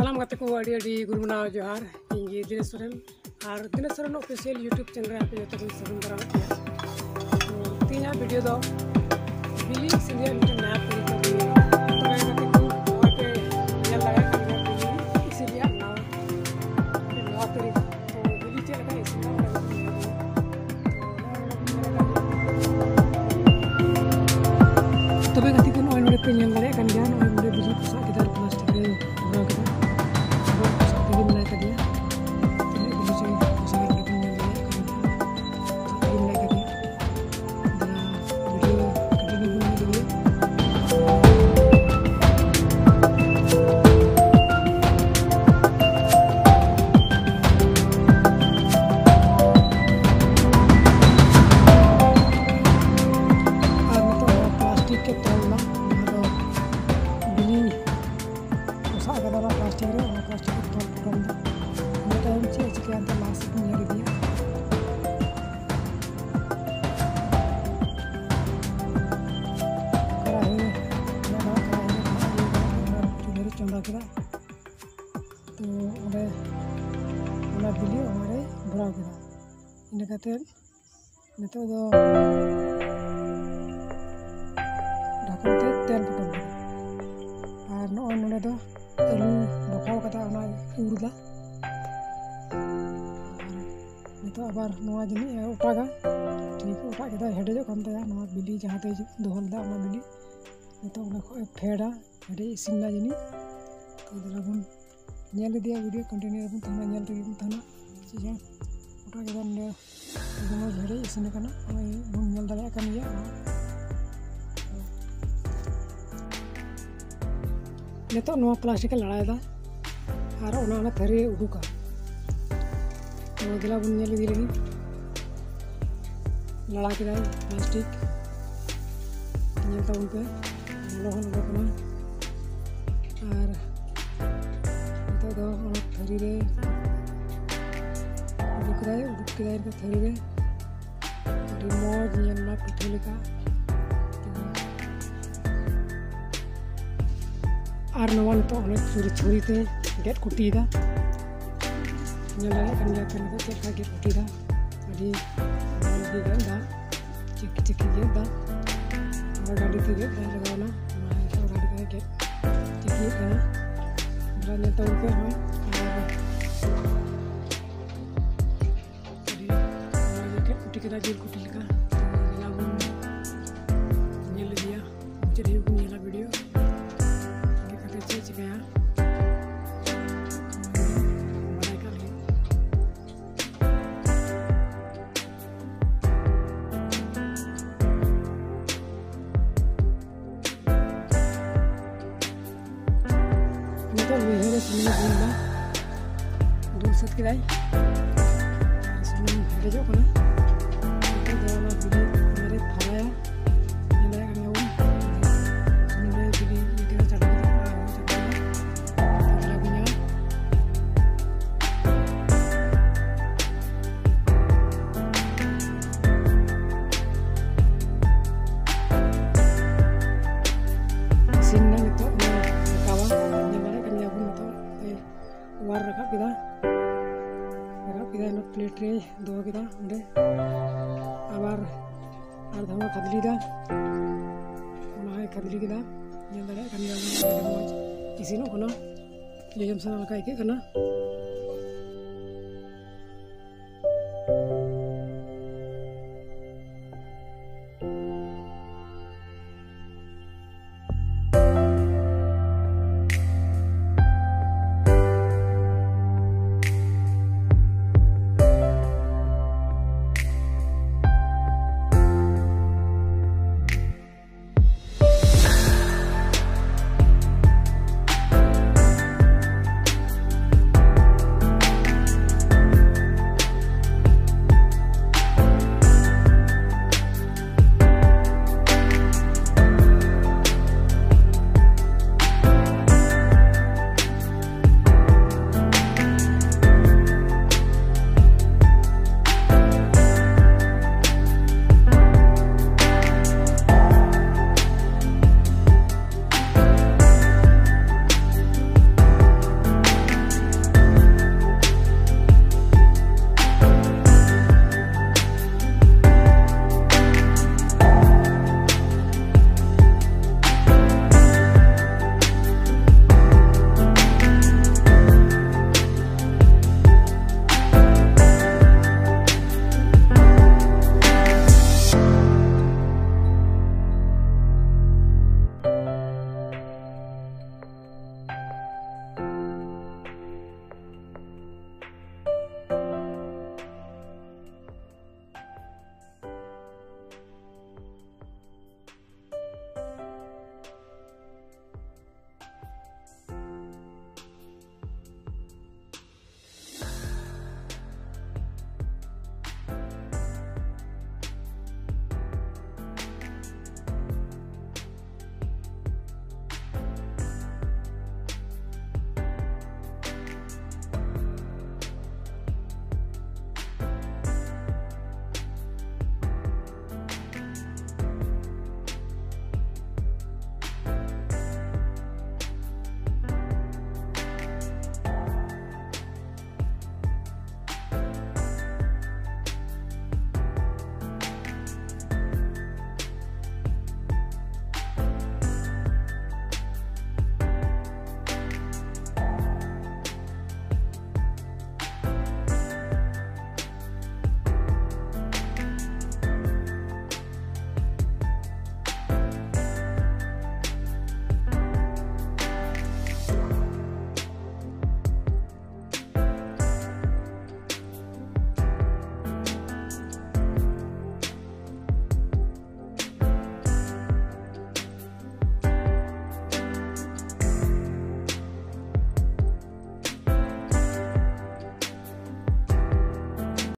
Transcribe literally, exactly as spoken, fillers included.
ᱥᱟᱱᱟᱢ ᱜᱟᱛᱮ ᱠᱚ ᱟᱹᱰᱤ ᱟᱹᱰᱤ ᱜᱩᱨᱢᱟᱱᱟᱣ ᱡᱚᱦᱟᱨ᱾ ᱤᱧ ᱜᱮ ᱫᱤᱱᱮᱥ ᱥᱚᱨᱮᱱ ᱟᱨ Dinesh Soren official YouTube channel ᱨᱮ ᱟᱯᱮ ᱡᱚᱛᱚ ᱠᱚᱧ ᱥᱟᱹᱜᱩᱱ ᱫᱟᱨᱟᱢ ᱯᱮᱭᱟ᱾ ᱛᱚ, ᱛᱮᱦᱮᱧᱟᱜ ᱵᱷᱤᱰᱤᱭᱳ ᱫᱚ ᱵᱤᱞᱤ ᱤᱥᱤᱱ ᱨᱮᱭᱟᱜ ᱢᱤᱫᱴᱮᱱ ᱱᱟᱣᱟ ᱛᱟᱹᱨᱤᱠᱟ ᱫᱤᱭᱮ᱾ ᱛᱚᱵᱮ ᱜᱟᱛᱮ ᱠᱚ, ᱱᱚᱜᱼᱚᱭ ᱯᱮ ᱧᱮᱞ ᱫᱟᱲᱮᱭᱟᱜ ᱠᱟᱱ ᱜᱮᱭᱟ ᱵᱤᱞᱤ ᱤᱥᱤᱱ ᱨᱮᱭᱟᱜ ᱱᱟᱣᱟ, ᱱᱟᱣᱟ ᱛᱟᱹᱨᱤᱠᱟ᱾ ᱛᱚ, ᱵᱤᱞᱤ ᱪᱮᱫ ᱞᱮᱠᱟ ᱤᱥᱤᱱᱟ ᱚᱱᱟ ᱠᱚ ᱧᱮᱞ ᱫᱟᱲᱮᱭᱟᱜ ᱠᱟᱱ ᱜᱮᱭᱟ᱾ ᱛᱚᱵᱮ ᱜᱟᱛᱮ ᱠᱚ, ᱱᱚᱜᱼᱚᱭ ᱱᱚᱰᱮ ᱯᱮ ᱧᱮᱞ ᱫᱟᱲᱮᱭᱟᱜ ᱠᱟᱱ ᱜᱮᱭᱟ, ᱱᱚᱜᱼᱚᱭ ᱱᱚᱰᱮ ᱵᱤᱞᱤ ᱯᱚᱥᱟᱜ ᱠᱮᱫᱟ, ᱯᱞᱟᱥᱴᱤᱠ ᱨᱮ ᱵᱷᱚᱨᱟᱣ ᱠᱮᱫᱟ᱾ ᱟᱫᱚ ᱯᱚᱥᱟᱜ ᱛᱮᱜᱮ ᱢᱮᱱᱟᱭ ᱠᱟᱫᱮᱭᱟ᱾ ᱛᱤᱱᱟᱹᱜ ᱵᱤᱞᱤ ᱪᱚᱭ ᱯᱚᱥᱟᱜ ᱨᱮ ᱵᱚᱱ ᱧᱮᱞ ᱫᱟᱲᱮᱭᱟᱜ ᱠᱟᱱ ᱜᱮᱭᱟ᱾ ᱯᱚᱥᱟᱜ ᱛᱮᱜᱮ ᱢᱮᱱᱟᱭ ᱠᱟᱫᱮᱭᱟ᱾ ᱫᱮᱞᱟ, ᱵᱷᱤᱰᱤᱭᱳ ᱠᱚᱱᱴᱤᱱᱤᱭᱩ ᱵᱚᱱ ᱧᱮᱞ ᱤᱫᱤᱭᱟ᱾ ᱟᱨ ᱱᱤᱛᱚᱜ ᱱᱚᱣᱟ ᱯᱞᱟᱥᱴᱤᱠ ᱛᱮ ᱛᱚᱞ ᱮᱱᱟ, ᱡᱟᱦᱟᱸ ᱫᱚ ᱵᱤᱞᱤ ᱯᱚᱥᱟᱜ ᱠᱟᱫᱟ ᱚᱱᱟ ᱯᱞᱟᱥᱴᱤᱠ ᱨᱮ, ᱚᱱᱟ ᱯᱞᱟᱥᱴᱤᱠ ᱨᱮ ᱛᱚᱞ ᱯᱚᱴᱚᱢ ᱮᱫᱟ᱾ ᱤᱱᱟᱹ ᱛᱟᱭᱚᱢ ᱪᱮᱫ ᱮ ᱪᱤᱠᱟᱹᱭᱟ ᱮᱱᱛᱮ ᱞᱟᱦᱟ ᱥᱮᱫ ᱵᱚᱱ ᱧᱮᱞ ᱤᱫᱤᱭᱟ᱾ ᱠᱚᱲᱟᱦᱤ, ᱚᱱᱟ ᱫᱚ ᱠᱚᱲᱟᱦᱤ ᱨᱮ ᱫᱟᱜ ᱤᱭᱟᱹ ᱠᱟᱛᱮ ᱚᱱᱟ ᱪᱩᱞᱦᱟᱹ ᱨᱮ ᱪᱚᱸᱫᱟ ᱠᱮᱫᱟ᱾ ᱛᱚ ᱚᱸᱰᱮ ᱚᱱᱟ ᱵᱤᱞᱤ ᱚᱱᱟᱨᱮ ᱵᱷᱚᱨᱟᱣ ᱠᱮᱫᱟ᱾ ᱤᱱᱟᱹ ᱠᱟᱛᱮ ᱱᱤᱛᱚᱜ ᱫᱚ ᱰᱷᱟᱠᱚᱱ ᱛᱮ ᱛᱮᱞ ᱯᱚᱴᱚᱢ ᱠᱮᱫᱟ᱾ ᱟᱨ ᱱᱚᱜᱼᱚᱭ ᱱᱚᱰᱮ ᱫᱚ ᱟᱹᱞᱩ ᱵᱟᱯᱷᱟᱣ ᱠᱟᱛᱮ ᱚᱱᱟ ᱩᱨ ᱫᱟ᱾ ᱟᱨ ᱱᱤᱛᱚᱜ ᱟᱵᱟᱨ ᱱᱚᱣᱟ ᱡᱟᱹᱱᱤᱡ ᱮ ᱚᱴᱟᱜᱟ᱾ ᱴᱷᱤᱠ ᱚᱴᱟᱜ ᱠᱮᱫᱟ, ᱦᱮᱰᱮᱡᱚᱜ ᱠᱟᱱ ᱛᱟᱭᱟ ᱱᱚᱣᱟ ᱵᱤᱞᱤ, ᱡᱟᱦᱟᱸ ᱛᱮᱭ ᱫᱚᱦᱚ ᱞᱮᱫᱟ ᱚᱱᱟ ᱵᱤᱞᱤ᱾ ᱱᱤᱛᱚᱜ ᱚᱸᱰᱮ ᱠᱷᱚᱡ ᱮ ᱯᱷᱮᱰᱟ, ᱦᱮᱰᱮᱡ ᱤᱥᱤᱱ ᱮᱱᱟ ᱡᱟᱹᱱᱤᱡ᱾ ᱛᱚ ᱫᱮᱞᱟ ᱵᱚᱱ ᱧᱮᱞ ᱤᱫᱤᱭᱟ, ᱵᱷᱤᱰᱤᱭᱳ ᱠᱚᱱᱴᱤᱱᱤᱭᱩ ᱨᱮᱵᱚᱱ ᱛᱟᱦᱮᱱᱟ, ᱧᱮᱞ ᱛᱮᱜᱮ ᱵᱚᱱ ᱛᱟᱦᱮᱱᱟ᱾ ᱪᱮᱫ ᱪᱚᱝ ᱚᱴᱟᱜ ᱠᱮᱫᱟ ᱱᱚᱰᱮ᱾ ᱟᱹᱰᱤ ᱢᱚᱡᱽ ᱦᱮᱰᱮᱡ ᱤᱥᱤᱱ ᱟᱠᱟᱱᱟ, ᱱᱚᱜᱼᱚᱭ ᱵᱚᱱ ᱧᱮᱞ ᱫᱟᱲᱮᱭᱟᱜ ᱠᱟᱱ ᱜᱮᱭᱟ᱾ ᱱᱤᱛᱚᱜ ᱱᱚᱣᱟ ᱯᱞᱟᱥᱴᱤᱠ ᱮ ᱞᱟᱲᱟᱭᱮᱫᱟ ᱟᱨ ᱚᱱᱟ, ᱚᱱᱟ ᱛᱷᱟᱹᱨᱤ ᱨᱮ ᱩᱰᱩᱠᱟ᱾ ᱱᱚᱣᱟ ᱫᱮᱞᱟ ᱵᱚᱱ ᱧᱮᱞ ᱤᱫᱤ ᱞᱮᱜᱮ᱾ ᱞᱟᱲᱟ ᱠᱮᱫᱟᱭ ᱯᱞᱟᱥᱴᱤᱠ, ᱧᱮᱞ ᱛᱟᱵᱚᱱ ᱯᱮ, ᱞᱚᱞᱚ ᱦᱚᱸ ᱞᱚᱞᱚ ᱠᱟᱱᱟ᱾ ᱟᱨ ᱱᱤᱛᱚᱜ ᱫᱚ ᱚᱱᱟ ᱛᱷᱟᱹᱨᱤ ᱨᱮ ᱩᱰᱩᱠ ᱠᱮᱫᱟᱭ, ᱩᱰᱩᱠ ᱠᱮᱫᱟᱭ ᱱᱤᱛᱚᱜ ᱛᱷᱟᱹᱨᱤ ᱨᱮ᱾ ᱟᱹᱰᱤ ᱢᱚᱡᱽ ᱧᱮᱞ ᱢᱟ ᱯᱤᱴᱷᱟᱹ ᱞᱮᱠᱟ᱾ ᱟᱨ ᱱᱚᱣᱟ ᱱᱤᱛᱚᱜ ᱚᱱᱮ ᱪᱷᱩᱨᱤ, ᱪᱷᱩᱨᱤ ᱛᱮ ᱜᱮᱫ ᱠᱩᱴᱤᱭᱮᱫᱟ᱾ ᱧᱮᱞ ᱫᱟᱲᱮᱭᱟᱜ ᱠᱟᱱ ᱜᱮᱭᱟ ᱯᱮ ᱱᱤᱛᱚᱜ ᱪᱮᱫ ᱞᱮᱠᱟ ᱜᱮᱫ ᱠᱩᱴᱤᱭᱮᱫᱟ᱾ ᱟᱹᱰᱤ ᱢᱚᱡᱽ ᱜᱮ ᱜᱮᱫ ᱮᱫᱟ, ᱪᱤᱠᱤ ᱪᱤᱠᱤ ᱜᱮᱫ ᱮᱫᱟ᱾ ᱟᱨ ᱜᱟᱹᱰᱤ ᱛᱮ ᱜᱮᱫ ᱞᱟᱜᱟᱣ ᱮᱱᱟ, ᱚᱱᱟ ᱜᱮᱫ ᱜᱟᱹᱰᱤ ᱛᱮ ᱜᱮᱫ ᱪᱤᱠᱤᱭᱮᱫ ᱠᱟᱱᱟ᱾ ᱵᱮᱲᱟ ᱧᱮᱞ ᱛᱟᱵᱚᱱ ᱯᱮ ᱦᱚᱸ᱾ ᱟᱨ ᱟᱹᱰᱤ ᱱᱚᱣᱟ ᱜᱮᱫ ᱠᱩᱴᱤ ᱠᱮᱫᱟ, ᱡᱤᱞ ᱠᱩᱴᱤ ᱞᱮᱠᱟ᱾ ᱛᱚ ᱫᱮᱞᱟ ᱵᱚᱱ ᱧᱮᱞ ᱤᱫᱤᱭᱟ, ᱢᱩᱪᱟᱹᱫ ᱦᱟᱹᱵᱤᱡ ᱵᱚᱱ ᱧᱮᱞᱟ ᱵᱷᱤᱰᱤᱭᱳ᱾ ᱜᱮᱫ ᱠᱟᱛᱮ ᱪᱮᱫ ᱪᱤᱠᱟᱹᱭᱟ, ᱵᱟᱲᱟᱭ ᱠᱟᱜ ᱞᱟᱹᱜᱤᱫ᱾ ᱱᱤᱛᱚᱜ ᱞᱩᱭᱦᱟᱹ ᱨᱮ ᱥᱩᱱᱩᱢ ᱫᱩᱞ ᱮᱫᱟ, ᱫᱩᱞ ᱥᱟᱹᱛ ᱠᱮᱫᱟᱭ᱾ ᱥᱩᱱᱩᱢ ᱦᱮᱰᱮᱡᱚᱜ ᱠᱟᱱᱟ᱾ ᱱᱤᱛᱚᱜ ᱫᱚ ᱚᱱᱟ ᱵᱤᱞᱤ ᱚᱱᱟᱨᱮ ᱛᱷᱟᱞᱟᱭᱟ᱾ ᱧᱮᱞ ᱫᱟᱲᱮᱭᱟᱜ ᱠᱟᱱ ᱜᱮᱭᱟᱵᱚᱱ, ᱥᱩᱱᱩᱢ ᱨᱮ ᱵᱤᱞᱤ ᱤᱭᱟᱹ ᱠᱮᱫᱟ, ᱪᱟᱰᱚ ᱠᱮᱫᱟ, ᱟᱨᱦᱚᱸ ᱪᱟᱰᱚ ᱠᱮᱫᱟ᱾ ᱛᱷᱟᱞᱟ ᱵᱚᱱ ᱧᱮᱞᱟ᱾ ᱤᱥᱤᱱ ᱮᱱᱟ ᱱᱤᱛᱚᱜ, ᱚᱱᱟ ᱨᱟᱠᱟᱵᱟ᱾ ᱧᱮᱞ ᱫᱟᱲᱮᱭᱟᱜ ᱠᱟᱱ ᱜᱮᱭᱟᱵᱚᱱ ᱱᱤᱛᱚᱜ, ᱮ, ᱚᱣᱟᱨ ᱨᱟᱠᱟᱵ ᱠᱮᱫᱟ, ᱨᱟᱠᱟᱵ ᱠᱮᱫᱟ, ᱚᱱᱟ ᱯᱞᱮᱴ ᱨᱮ ᱫᱚᱦᱚ ᱠᱮᱫᱟ ᱚᱸᱰᱮ᱾ ᱟᱵᱟᱨ ᱟᱨ ᱫᱷᱟᱣ ᱠᱷᱟᱫᱽᱞᱮ ᱫᱟ, ᱚᱱᱟ ᱦᱚᱸᱭ ᱠᱷᱟᱫᱽᱞᱮ ᱠᱮᱫᱟ᱾ ᱧᱮᱞ ᱫᱟᱲᱮᱭᱟᱜ ᱠᱟᱱ ᱜᱮᱭᱟ ᱵᱚᱱ ᱟᱹᱰᱤ ᱢᱚᱡᱽ ᱤᱥᱤᱱᱚᱜ ᱠᱟᱱᱟ, ᱡᱚᱡᱚᱢ ᱥᱟᱱᱟ ᱞᱮᱠᱟ ᱟᱹᱭᱠᱟᱹᱜ ᱠᱟᱱᱟ᱾